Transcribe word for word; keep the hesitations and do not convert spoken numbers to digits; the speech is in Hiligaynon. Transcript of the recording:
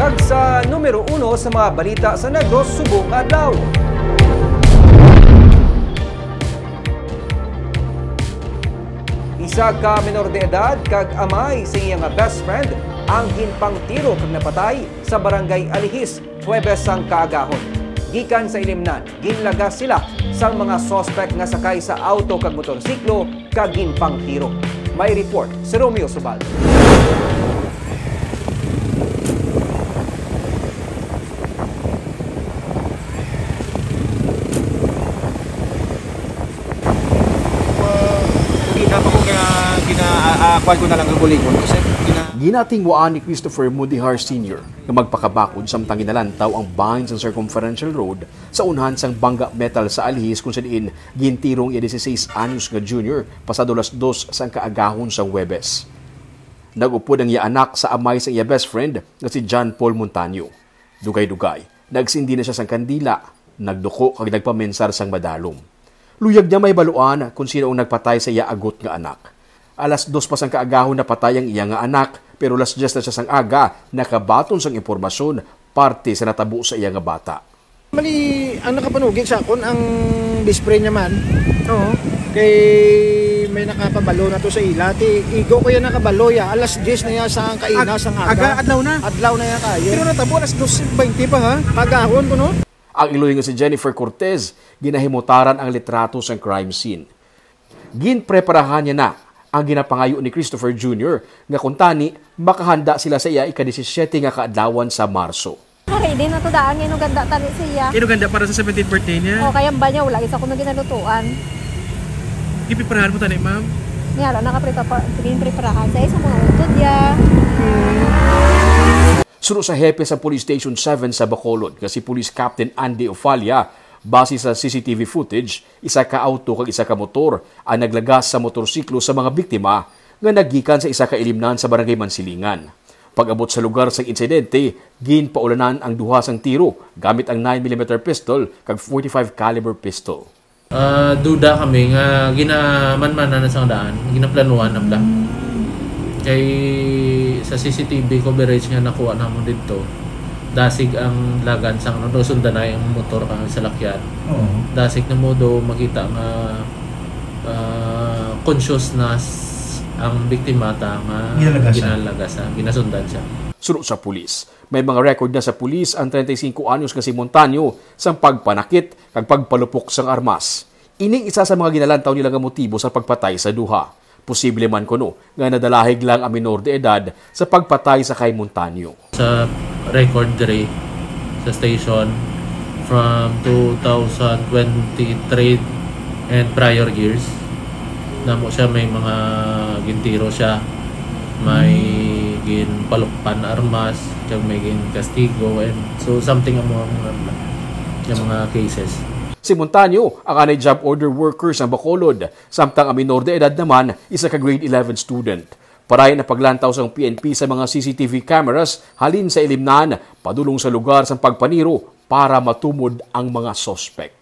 Kag sa numero uno sa mga balita sa Negros subong adlaw. Isa ka menor de edad kag amay sa iya nga best friend ang ginpangtiro kag napatay sa Barangay Alihis, Huwebes sang kaagahon. Gikan sa Ilimnan, ginlagas sila sang mga suspek nga sakay sa auto kag motorsiklo kag ginpangtiro. May report si Romeo Subaldo. Kita pa ko kaya gina ah, ah, kuwan ko na lang ang bulingon ko, sir. Gina- Ginatingwaan ni Christopher Mudihar Senior nga magpakabakod samtang ginalantaw ang bahin sang Circumferential Road sa unhan sang Bangga Metal sa Alihis, kung sa diin gintiro ang iya dieciséis anyos nga junior pasado las dos sang kaagahon sa Huwebes. Nag-upod ang iya anak sa amay sa iya best friend nga si John Paul Montaño. Dugay-dugay, nagsindi na sia sang kandila, nagduko kag nagpamensar sang madalom. Luyag niya mahibaluan kon sino ang nagpatay sa iya agot nga anak. Alas dos pa sang kaagahon napatay ang iya nga anak, pero alas diyes na sia sang aga nakabaton sang impormasyon parte sa natabo sa iya nga bata. Mali, ang nakapanugid sa akon, ang best friend niya man. Oo. Kay may nakapabalo na to sa ila. Ti, igo ko yan nakabalo ya. Alas diyes na ya sa ang kaina, Ag- sang aga, aga. Adlaw na? Adlaw na ya kayo. Pero natabo alas dos baynte pa, ha? Pagahon ko, no? Ang iloy nga si Jennifer Cortez, ginahimutaran ang litrato sang crime scene. Ginpreparahan niya na ang ginapangayo ni Christopher Junior nga kuntani makahanda sila sa iya ika-disisiete nga kaadlawan sa Marso. Ready na to daan, nga inuganda tani siya. Inuganda para sa seventeenth birthday niya? O, kaya ba niya, wala isa ko na ginalutuan. Gipreparahan mo tani, ma'am? Niya, wala nakaprepara-, ginpreparahan sa isa mga utod niya. Suno sa hepe sa Police Station seven sa Bacolod nga si Police Captain Andy Ofalia, base sa C C T V footage, isa ka auto kag isa ka motor ang naglagas sa motorsiklo sa mga biktima nga naggikan sa isa ka ilimnan sa Barangay Mansilingan. Pag-abot sa lugar sang insidente, ginpaulanan ang duha sang tiro gamit ang nine millimeter pistol kag forty-five caliber pistol. Ah, duda kami nga ginamanmanan na sang daan, ginaplanuhan na pala. Kay sa C C T V coverage nga nakuha namon didto, dasig ang lagan sang, ano, do, sundanay ang motor kag ang salakyan. Oo. Dasig na mo do makita nga, ah, conscious na s-, ang biktima ta nga Ginalagasan. Ginalagasan, ginasundan siya. Suno sa pulis, may mga record na sa pulis ang treinta y cinco anyos nga si Montaño sang pagpanakit kag pagpalupok sang armas. Ini isa sa mga ginalantaw nila nga motibo sa pagpatay sa duha. Posible man kuno nga nadalahig lang ang minor de edad sa pagpatay sa kay Montaño. Sa record diri sa station, from two thousand twenty-three and prior years, namo siya may mga gintiro siya, may ginpalukpan armas, kag may ginkastigo, and so something amo ang, ang, ang mga cases. Si Montaño, ang anay job order worker sa Bacolod, samtang ang minor de edad naman, isa ka grade eleven student. Paray na paglantaw sang P N P sa mga C C T V cameras halin sa Ilimnan, padulong sa lugar sang pagpaniro para matumod ang mga suspek.